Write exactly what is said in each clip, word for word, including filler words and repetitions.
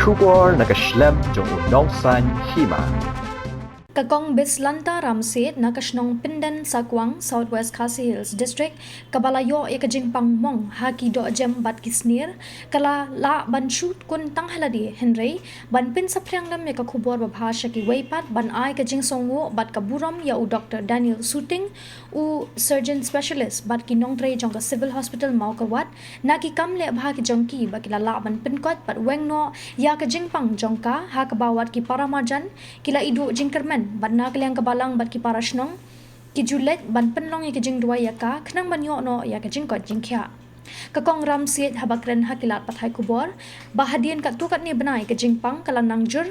Khubor na ka shlem jong u nongsan hima. Ka Kong Bislanta Ramsied na ka shnong Pynden Sakwang, South West Khasi Hills District, kaba la ïoh ïa ka jingpang mong ha ki dohjem bad ki snier, ka la lah ban shu kun tang ha lade, hynrei ban pynsaphriang lem ïa ka khubor babha sha kiwei pat, ban ai ka jingsngewnguh bad ka burom ïa u Doktor Daniel Suting, u surgeon specialist bad ki nongtrei jong ka Civil Hospital Mawkyrwat, na ki kam leh bha ki jong ki ba ki la lah ban pynkoit bad weng noh ïa ka jingpang jong ka, ha kaba wat ki para marjan ki la iduh jingkyrmen bad na ka liang ka balang bad ki para shnong ki ju leit ban pynlong ïa ka jingduwai ïa ka, khnang ban ïoh noh ïa ka jingkoit jingkhiah. Ka Kong Ramsied haba kren ha ki lad pathai khubor ba hadien katto katne bnai ka jingpang ka la nang jur,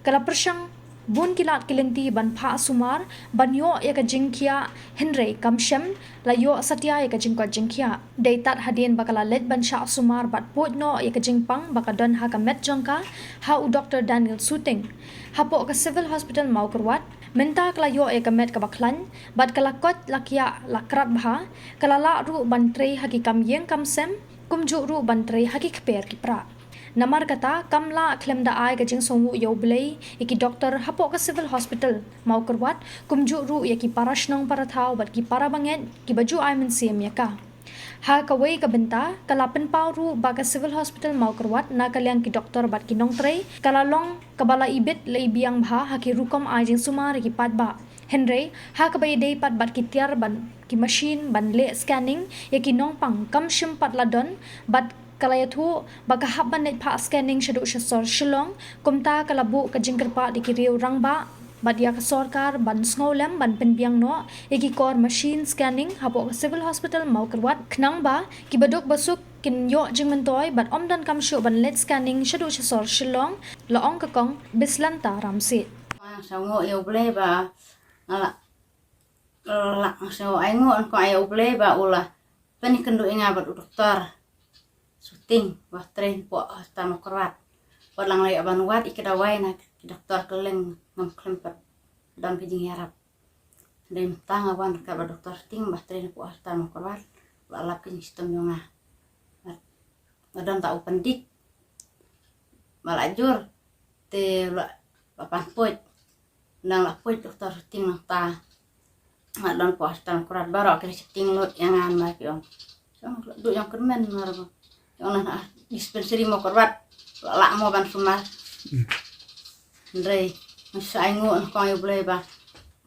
ka la pyrshang bun ki lad ki lynti ban phah sumar ban ïoh ïa ka jingkhiah, hynrei kam shym la ïoh satia ïa ka jingkoit jingkhiah. Dei tad hadien ba ka la leit ban shah sumar bad pud noh ïa ka jingpang ba ka don ha ka met jong ka, ha u Doktor Daniel Suting, hapoh ka Civil Hospital Mawkyrwat, mynta ka la ïoh ïa ka met kaba khlaiñ bad ka la koit la khiah la krad bha, ka la lah ruh ban trei ha ki kam ïing kam sem, kumjuh ruh ban trei ha ki kper ki pra. Namar kata, kam lah khlem da ai ka jingsngewnguh ïa U Blei ïa ki doktor hapoh ka Civil Hospital Mawkyrwat, kumjuh ruh ïa ki para shnong para thaw bad ki para bangeit kiba ju ai mynsiem ïa ka. Ha kawei ka bynta, ka la pynpaw ruh ba ka Civil Hospital Mawkyrwat na ka liang ki doktor bad ki nongtrei ka la long kaba la ibit la ibiang bha ha ki rukom ai jingsumar ïa ki paidbah. Hynrei ha kaba ïadei pat bad ki tiar bad ki machine ban leh scanning ïa ki nongpang, kam shym pat la don bad ka la ïathuh ba ka hap ban leit phah scanning shaduh sha sor Shillong. Kumta ka la buh ka jingkyrpad ïa ki riew rangbah bad ïa ka sorkar ban sngewlem ban pynbiang noh ïa ki kor machine scanning hapoh ka Civil Hospital Mawkyrwat, khnang ba kiba duk ba suk kin ïoh jingmyntoi bad ym donkam shuh ban leit scanning shaduh sha sor Shillong, la ong ka Kong Bislanta Ramsied. Nga sngewnguh ïa U Blei ba nga la, la, nga sngewnguh, ai nguh, nga sngewnguh ïa U Blei ba u la pynïakynduh ïa nga bad u doktor Suting ba trei hapoh Hospital Mawkyrwat. Wat la nga la ïoh ban wad ïa ka dawai na ki doktor kylleng, ngam khlem pat don ka jingïarap. Dei mynta nga wan ryngkat bad u doktor Suting ba trei hapoh Hospital Mawkyrwat, la lap ka jingshitom jong nga. Nga don ta u pyndik ba la jur, te la, la pan puit. Nang la puit u doktor Suting nangta. Nga don hapoh Hospital Mawkyrwat, baroh ki la sheptieng lut ïa nga, namar ki ong, ki ong la duh jong kyrmen, namar ba ki ong na dispensary Mawkyrwat la lah mo ban sumar. Hynrei nga sngewnguh, nga sngewnguh ïa U Blei ba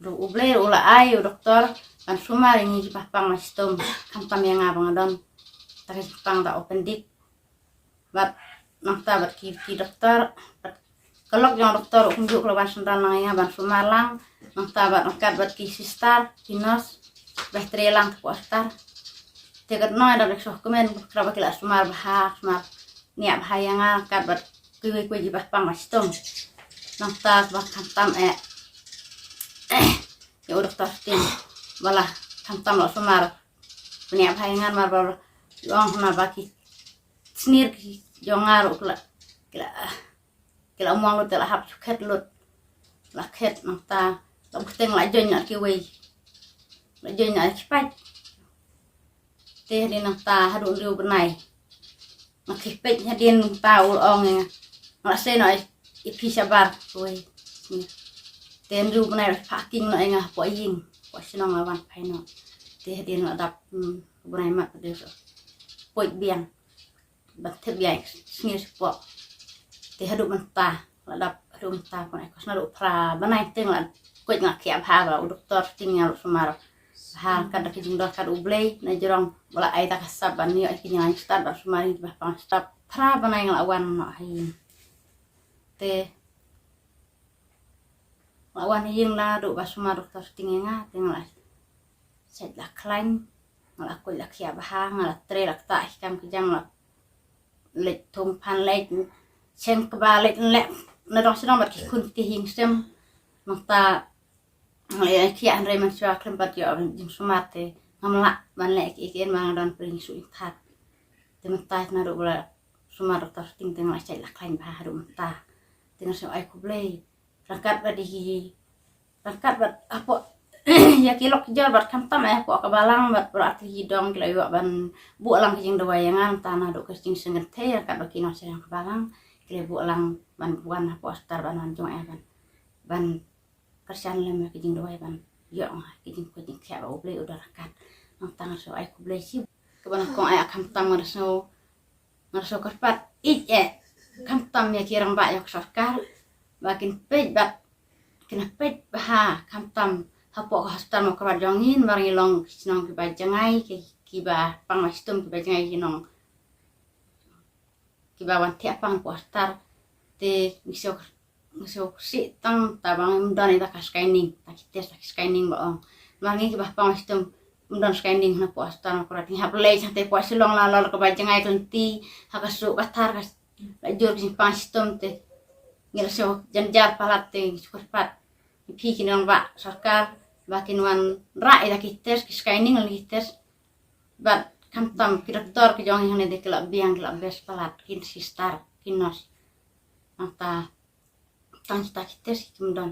u, U Blei u la ai u doktor ban sumar ïa ngi kiba pang ba shitom, khamtam ïa nga ba nga don ta ka jingpang da u pyndik. Bad nangta bad ki, ki doktor, bad ka lok jong doktor u kumjuh ka la wan shynrang lang ïa nga ban sumar lang. Nangta bad ryngkat bad ki sister, ki nurse ba trei lang hapoh hospital. Te katno da bad ki soh kmen, kra ba ki la sumar bha, sumar niah bha ïa nga ryngkat bad kiwei kiwei kiba pang ba shitom. Nangta ba khamtam eh ïa u doktor Suting ba la khamtam la sumar niah bha ïa nga, namar ba la ong hana ba ki snier ki jong nga ruh ki la, ki la, ki la mong lut, ki la hap shu khet lut. La khet nangta, la bteng la join na kiwei. La join na ki pait. Te hadien nangta haduh hynriew bnai. Nga khie peit hadien nangta u la ong ïa nga, nga la sei noh ïa phi shabar kiwei. Te hynriew bnai la phah king noh ïa nga hapoh ïing, hapoh shnong la wan phai noh. Te hadien la dap, hmm, bnai mat hadien la poi biang. Ban thep ïa i snier shapoh. Te haduh mynta la dap, haduh mynta pun ai kos, naduh phra bnai teng la koit nga khiah bha ba u doktor Suting ïa u sumar bha ryngkat da ki jingdonkam U Blei, na jrong ba la ai da ka sap ban ïoh ïa ki jingstad ban sumar ïa ki ba pang stad. Phra bnai nga la wan noh ha ïing. Te nga la wan ha ïing naduh ba sumar doktor Suting ïa nga, te nga la shait la khlaiñ, nga la koit la khiah bha, nga la trei la ktah ki kam ki jam, la leit thung phan, leit sheng kba, leit leh na dong shnong bad ki khun ki ïing sem. Nangta nga la ïa khiah hynrei mynshuwa khlem pat ïoh jingsumar te ngam lah ban leh kiei kiei ba nga don pyrshah shu ïeng thad. Te mynta naduh ba la sumar doktor Suting te nga la shait la khlaiñ bha haduh mynta. Te nga sngew ai khublei ryngkat bad i, ryngkat bad hapoh ïa ki lok ki jor bad khamtam eh hapoh ka balang bad baroh artylli ki dong ki la ïoh ban buh lang ki jingduwai ïa nga, nangta naduh ka jingsngewthuh ryngkat bad ki nongshong ka balang, Ki la buh lang ban wan hapoh hospital ban wan jngai ban ban kyrshan lem ïa ki jingduwai ban ïoh nga ki jingkhuid jingkhiah ba U Blei u da ryngkat. Nangta nga shu ai khublei shibun. Kaba nyngkong ai khamtam nga da sngew nga da sngew kyrpad ïeit eh khamtam ïa ki rangbah ïa ka sorkar ba kin peit bad kin peit bha khamtam hapoh ka hospital Mawkyrwat jong ngi namar ngi long ki shnong kiba jngai ki kiba pang ba shitom kiba jngai ki nong kiba wan thiah pang hapoh hospital. Te ngi shu ngi shu sih tang ta ba ngim don ïa ka scanning ta ki test ta ki scanning ba ong. Namar ngi kiba pang ba shitom ngim don scanning hapoh hospital Mawkyrwat ngi hap leit hangtei hapoh Shillong la lor kaba jngai ka lynti ha ka suk ka thar ka la jur ki jingpang shitom te ngi la shu jynjar palat te ngi shu kyrpad ïa phi ki nongbah sorkar ba kin wanrah ïa ki test ki scanning lane ki test bad khamtam ki doktor ki jong ngi hangne de ki la biang ki la best palat ki sister ki nurse. Nangta tang kita ki test kim don.